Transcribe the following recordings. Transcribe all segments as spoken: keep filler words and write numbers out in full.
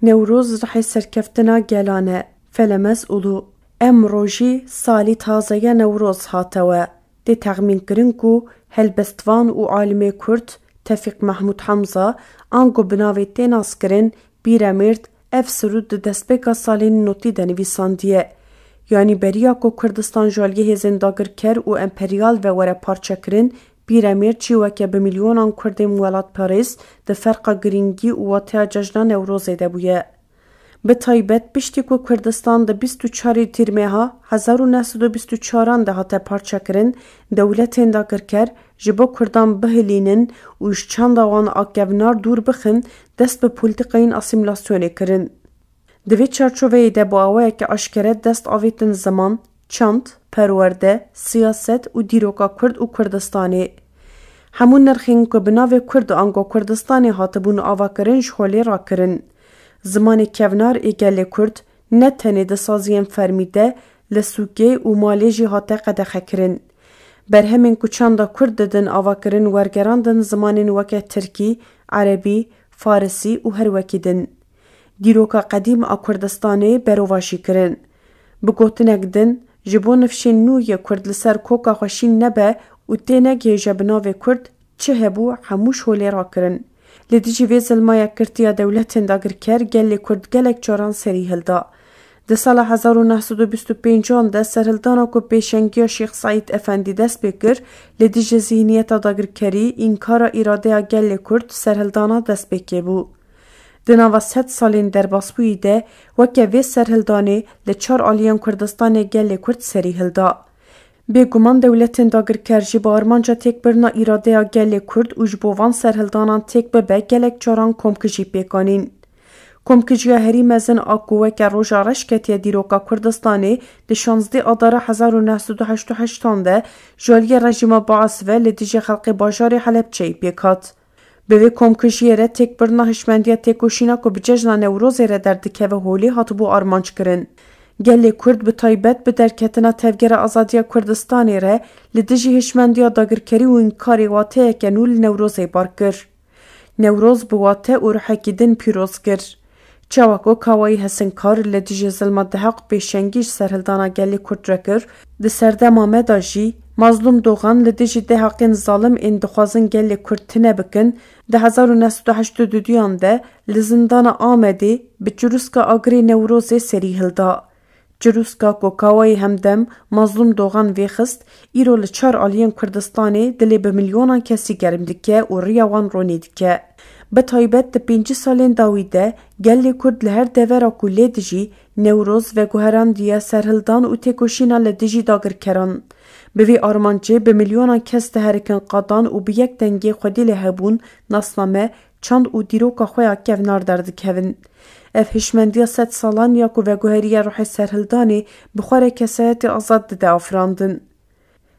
Newroz rihê serkeftina gelan e. Felemez Ulu. Emro jî salî taze ya Newroz hate we. Tê texmînkirin ku helbestvan û alimê Kurd Tefîq Mehmûd Hemza, ango bi navê tê naskirin Pîremêrd, ev sirûd di destpêka salên notî de nivîsandiye. Yanî beriya ku Kurdistan ji aliyê hêzên dagirker û emperyal ve were parçekirin, Pîremêrd jî weke bi milyonan Kurdên welatparêz di ferqa girîngî û wateya cejna Newrozê de bûye. Bi taybet piştî ku Kurdistan di bîst û çarê Tîrmeha hezar û neh sed û bîst û çaran de hate parçekirin, dewletên dagirker ji bo Kurdan bihilînin û ji çanda wan a kevnar dûr bixin, dest bi polîtîkayên asîmîlasyonê kirin. Di vê çarçoveyê de bi awayeke aşkere dest avêtin ziman, çand, perwerde, siyaset û dîroka Kurd û Kurdistanê. Hemû nirxên ku bi navê Kurd ango Kurdistanê hatibûn avakirin ji holê rakirin. Zimanê kevnar ê gelê Kurd ne tenê di saziyên fermî de, li sûkê û malê jî hate qedexekirin. Berhemên ku çanda Kurd didin avakirin wergerandin zimanên weke Tirkî, Erebî, Farisî û her wekî din. Dîroka qedîm a Kurdistanê berovajî kirin. Bi gotinek din, ji bo nifşên nû yê Kurd li ser koka xwe şîn nebe û tê negihêje bi navê Kurd, çi hebû hemû şolê rakirin. Li dijî vê zilma yekgirtiya dewletên dagirker gelê Kurd gelek caran serî hilda. Di sala hezar û neh sed û bîst û pêncan de serhildana ku pêşengiya Şêx Seîd Efendî dest pê kir, li dijî zihniyeta dagirkerî, înkara îradeya gelê Kurd serhildana destpêkê bû. Di nava sed salên derbasbûyî de weke vê serhildanê li çar aliyên Kurdistanê gelê Kurd serî hilda. Bêguman dewletên dagirker jî bi armanca têkbirina îradeya gelê Kurd û ji bo van serhildanan têk bibe gelek caran komkujî pêk anîn. Komkujiya herî mezin a ku weke roja reş ketiye dîroka Kurdistanê di şazdeh Adara hezar û neh sed û heşt û heştan de ji aliyê rejîma Baas ve li dijî xelkê bajarê Helebçeyê pêk hat. Bi vê komkujiyê re têkbirina hişmendiya têkoşîna ku bi cejna Newrozê re derdikeve holê hatibû armanc kirin. Gelê Kurd bi taybet bi derketina Tevgera Azadiya Kurdistanê re li dijî hişmendiya dagirkerî û înkarê wateyeke nû li Newrozê bar kir. Newroz bi wate û ruhekî din pîroz kir. Çawa ku Kawayî Hesinkar li dijî zilma Dehaq pêşengî ji serhildana gelê Kurd re kir, di serdema me de jî Mazlûm Doxan li dijî Dehaqên zalim ên dixwazin gelê Kurd tune bikin, di hezar û neh sed û heştê û duyan de li zindana Amedê bi çirûska agirê Newrozê serî hilda. Çirûska ku Kawayî Hemdem Mazlûm Doxan vêxist, îro li çar aliyên Kurdistanê dilê bi milyonan kesî germ dike û riya wan ronî dike. Bi taybet di pêncî salên dawî de gelê Kurd li her devera ku lê dijî Newroz veguherandiye serhildan û têkoşîna li dijî dagirkeran. Bi vî armancê bi milyonan kes diherikin qadan û bi yek dengê xwedî lê hebûn, nasname, çand û dîroka xwe ya kevnar derdikevin. Ev hişmendiya sed salan ya ku veguheriye ruhê serhildanê bi xwe re kesayetê azad dide afirandin.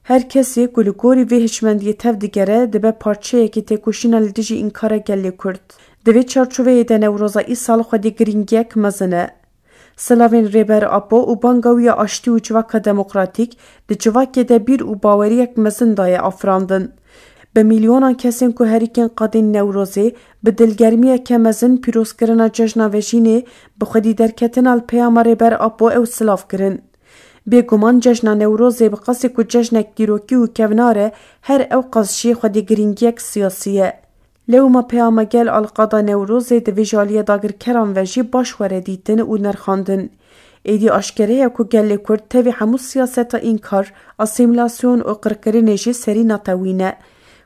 Her kesê ku li gorî vê hişmendiyê tev digere, dibe parçeyekî têkoşîna li dijî înkara gelê Kurd. Di vê çarçoveyê de Newroza îsal xwedî girîngiyek mezin e. Silavên Rêber Apo û banga wî ya aştî û civaka demokratîk di civakê de bîr û baweriyek mezin daye afirandin. Bi milyonan kesên ku herikên qadên Newrozê bi dilgermiyeke mezin pîrozkirina cejna Vejînê bi xwedî derketina li peyama Rêber Apo ew silav kirin. Bêguman cejna Newrozê bi qasî ku cejnek dîrokî û kevnar e, her ew qas jî xwedî girîngiyek siyasî ye. Lewma peyama gel a li qada Newrozê di vê ji aliyê dagirkeran ve jî baş were dîtin û nirxandin. Êdî aşkere ye ku gelê Kurd tevî hemû siyaseta înkar, asîmîlasyon û qirkirinê jî serî natewî ne.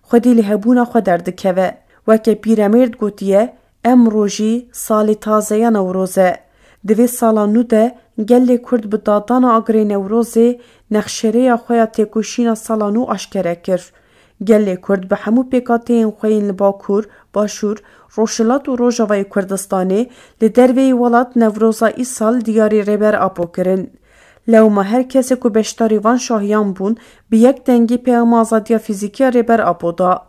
Xwedî lêhebûna xwe derdikeve. Weke Pîremêrd gotiye, Emro jî salê taze ya Newroz e. Di vê sala nû de gelê Kurd bi dadana agirê Newrozê nexşerêya xwe ya têkoşîna sala nû aşkere kir. Gelê Kurd bi hemû pêkhateyên xwe yên li Bakur, Başûr, Rojhilat û Rojavayê Kurdistanê, li derveyî welat Newroza îsal diyarî Rêber Apo kirin. Lewma her kesê ku beşdarî van şahiyan bûn, bi yek dengî peyama azadiya fîzîkî ya Rêber Apo da.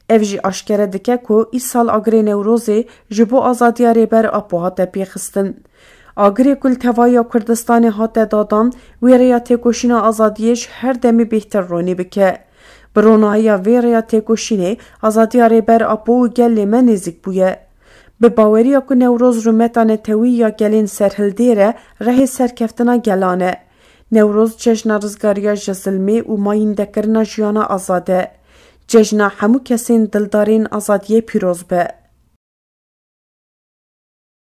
Ev jî aşkere dike ku îsal agirê Newrozê ji bo azadiya Rêber Apo hate pêxistin. Agirê ku li tevahiya Kurdistanê hate dadan, wê rêya têkoşîna azadiyê ji her demê bêhtir ronî bike. Bi ronahiya vê rêya têkoşînê, azadiya Rêber Apo û gelê me nêzîk bûye. Bi baweriya ku Newroz rûmeta netewî ya gelên serhildêr e, rehê serkeftina gelan e. Newroz cejna rizgariya ji zilmê û mayîndekirina jiyana azad e. Cejna hemû kesên dildarên azadiyê pîroz be.